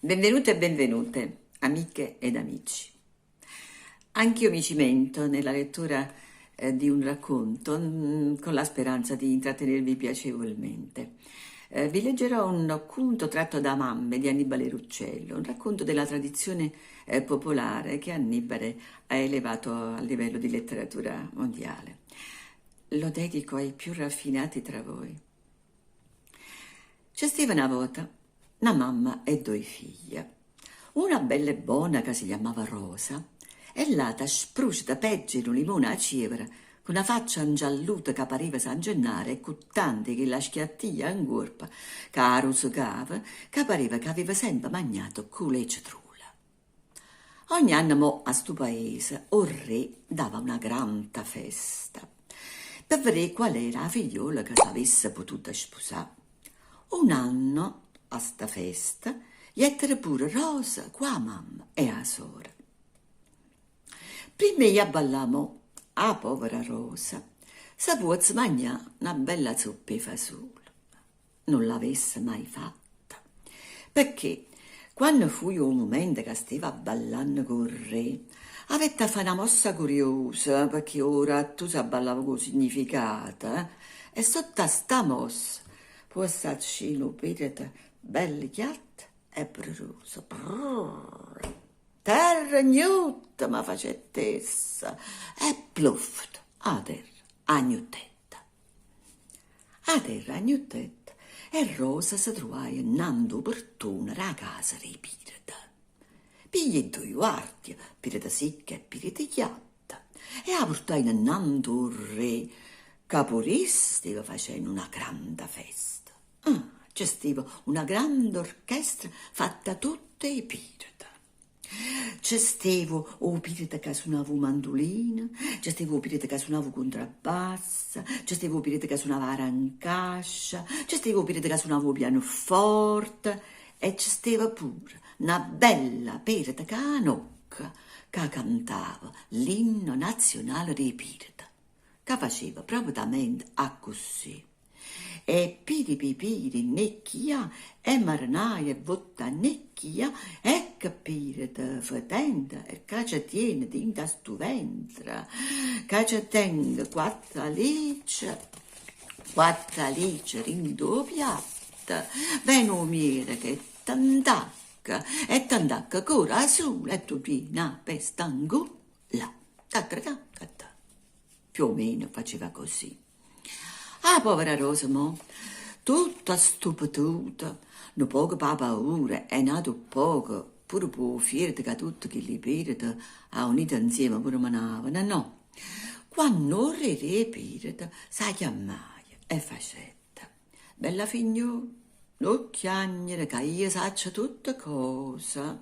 Benvenute e benvenute, amiche ed amici. Anch'io mi cimento nella lettura eh, di un racconto con la speranza di intrattenervi piacevolmente. Eh, vi leggerò un racconto tratto da Mamme di Annibale Ruccello, un racconto della tradizione eh, popolare che Annibale ha elevato a livello di letteratura mondiale. Lo dedico ai più raffinati tra voi. Ce steva una volta una mamma e due figlie. Una bella e buona che si chiamava Rosa e l'altra sprucita peggio di un limone a cevere, con una faccia ingialluta che pareva San Gennaro e con tanti che la schiattiglia in corpo che la rosicava, che pareva che aveva sempre mangiato culo e citrola. Ogni anno mo a sto paese o re dava una grande festa per vedere qual era la figliola che s'avesse potuta sposare. Un anno a sta festa jettero pure Rosa cu 'a mamma e 'a sora. Primma 'e i' a ballà mo, 'a povera Rosa se puozze magnà na bella zuppa 'e fasule. Nun l'avesse mai fatta, pecché quanno fuje 'o mumento ca steva abballanno cu 'o rre, avette 'a fà na mossa curiosa, pecché 'o rattuso abballava cu 'o significato, e sotto a sta mossa puosse ascì nu pirete bello chiatto e bruruso. Brrr! Terra gnutta ma facette essa e pluffete 'a terra 'a gnuttette. 'A terra 'a gnuttette e Rosa se truvaje nnante 'o pertone d' 'a casa d' 'e pirete. Piglia 'e ddoje guardie, pirete sicche e pirete chiatte, e 'a purtajeno nnante 'o rre, ca pure isso steva facenno na granda festa. Ah, ce steva una grande orchestra fatta tutta 'e pirete. Ce steva 'o pirete ca sunava 'o mandulino, ce steva 'o pirete ca sunava 'o contrabbasso, ce steva 'o pirete ca sunava 'a grancascia, ce steva 'o pirete ca sunava 'o pianoforte e ce steva pure na bella pereta canocca ca cantava l'inno nazionale d' 'e pirete, ca faceva proprietamente accussì. E piripipiri necchia e marenaie e votta necchia e che pirete fetente e ca ce tiene dint' a stu ventre ca ce tengo quatt' alice quatt' alice dint' 'o piatto vene 'o miereco e te 'ntacca e te 'ntacca cu rasulo e tu tiene 'a pesta 'nculla ta-ta-ta ta-ta Più o meno faceva così. A povera Rosa mò, tutta stupetuta, nu poco p' 'a paura e n'atu ppoco pure p' 'o fierro ca tutte chilli pirete aunite nzieme pure menavano, no. Quanno 'o rre d' 'e pirete s' 'a chiammaje e facette, Bella figlió, nun chiagnere ca io saccio tutte cose.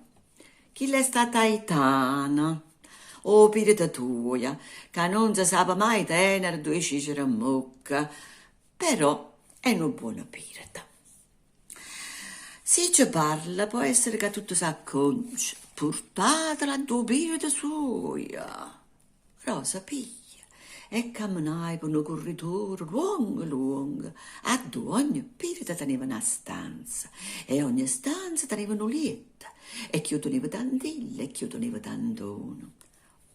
Chill'è stata Aitana, 'o pirete tuojo, ca nun se sape mai tenere duje cicere 'mmocca, però è nu buono pirete. Si ce parle po' essere ca tutto s'acconcia, purtatela addò 'o pirete suojo. Rosa piglia e cammenaje pe nu curritore luongo luongo, addò ogne pirete teneva na stanza e ogne stanza teneva nu lietto e chi 'o teneva tantillo e chi 'o teneva tantone.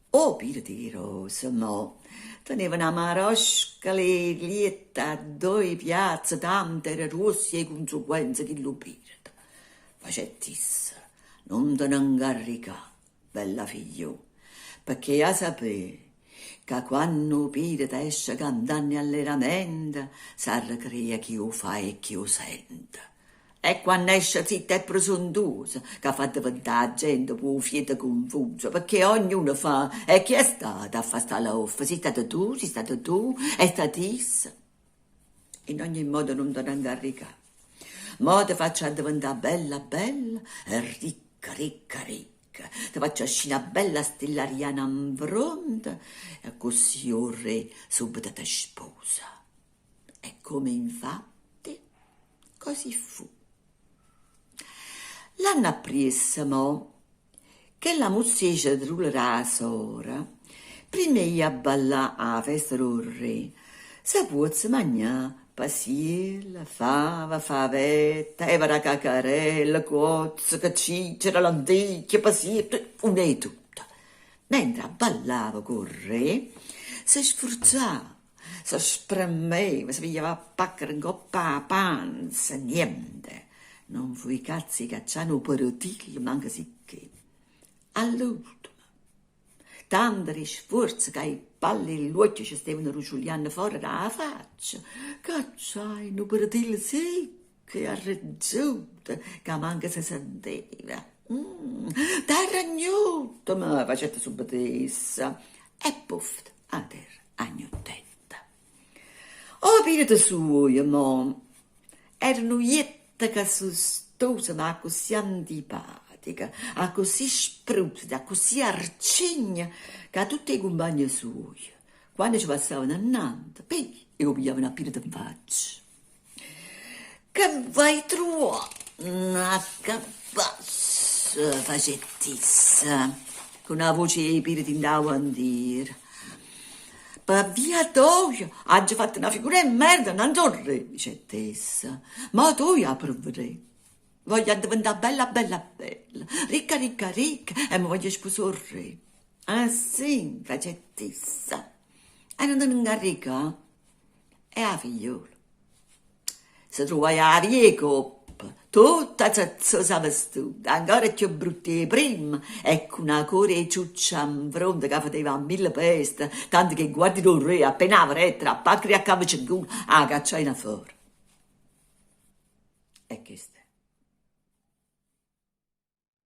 O pirete 'e Rosa, mo, teneva na marosca 'e lietto a ddoje piazze, tanto era gruosso 'e cunseguenza chillu pirete. Facette isso, Nun te ne 'ncarricà, Bella figlió, pecché 'e 'a sapé ca quanno 'o pirete esce cantanno alleramente s'arrecrea chi 'o fa e chi 'o sente. E quanno esce zitto e presuntuoso ca fa addeventà 'a gente p' 'o fieto cunfuso pecché ognuno fa e chi è stato a fa sta loffa, si' stato tu, si' stato tu, è stato isso. In ogni modo nun te ne 'ncarricà. Mo te faccio addeventà bella bella e ricca ricca ricca, te faccio ascì na bella stella ariana 'nfronte e accussì 'o rre subito te sposa. E come infatti così fu. L'anno appriesso mo, chella muzzeca d' 'a sora, primma 'e ì a ballà 'a festa d' 'o rre, se puozze magnà Pasielle, fava, favetta, evera cacarella, cuozzeche, cicere, lenticchie, pasielle, una 'e tutto. Mentre abballava cu 'o rre, se sfurzava, se spremmeva, se pigliava a pacchere 'ncopp' 'a panza, niente, nun fuje cazzo 'e caccià nu peretillo manco sicché. All'ultimo, tanto d' 'e sfuorze ca 'e palle 'e ll'uocchie ce stevano ruciulianno fora d' 'a faccia, cacciaje nu peretillo sicco e arrezzuto ca manco se senteva. Terra agnùtteme! facette subbeto essa e puffete 'a terra agnuttette. O pireto suojo, mo, era nu jetteco sustuso ma accussì antipatico, accussì spruseto, accussì arcigno ca tutt' 'e cumpagne suoje, quanno ce passavano annante, piglia e 'o pigliavano a pirete 'nfaccia. Che vai truvanno 'a ccà bbascio? facette essa, cu na voce 'e pirete 'int' 'a guantiera. Pe via toja aggio fatto na figura 'e merda nnanze 'o rre, dicette essa. Mo tu 'e 'a pruvvedè. Voglio addeventà bella bella bella, ricca ricca ricca e me voglio spusà 'o rre. Ah sì? facette essa. E nun te ne 'ncarricà. E 'a figliola se truvaje 'a via 'e coppa, tutta zezzosa vestuta, ancora cchiù brutta 'e primma e cu na cora 'e ciuccia 'nfronte ca feteva a mille peste, tanto che 'e guardie d' 'o rre appena 'a vedettero, a pacchere e a cavece 'nculo 'a cacciajeno fora.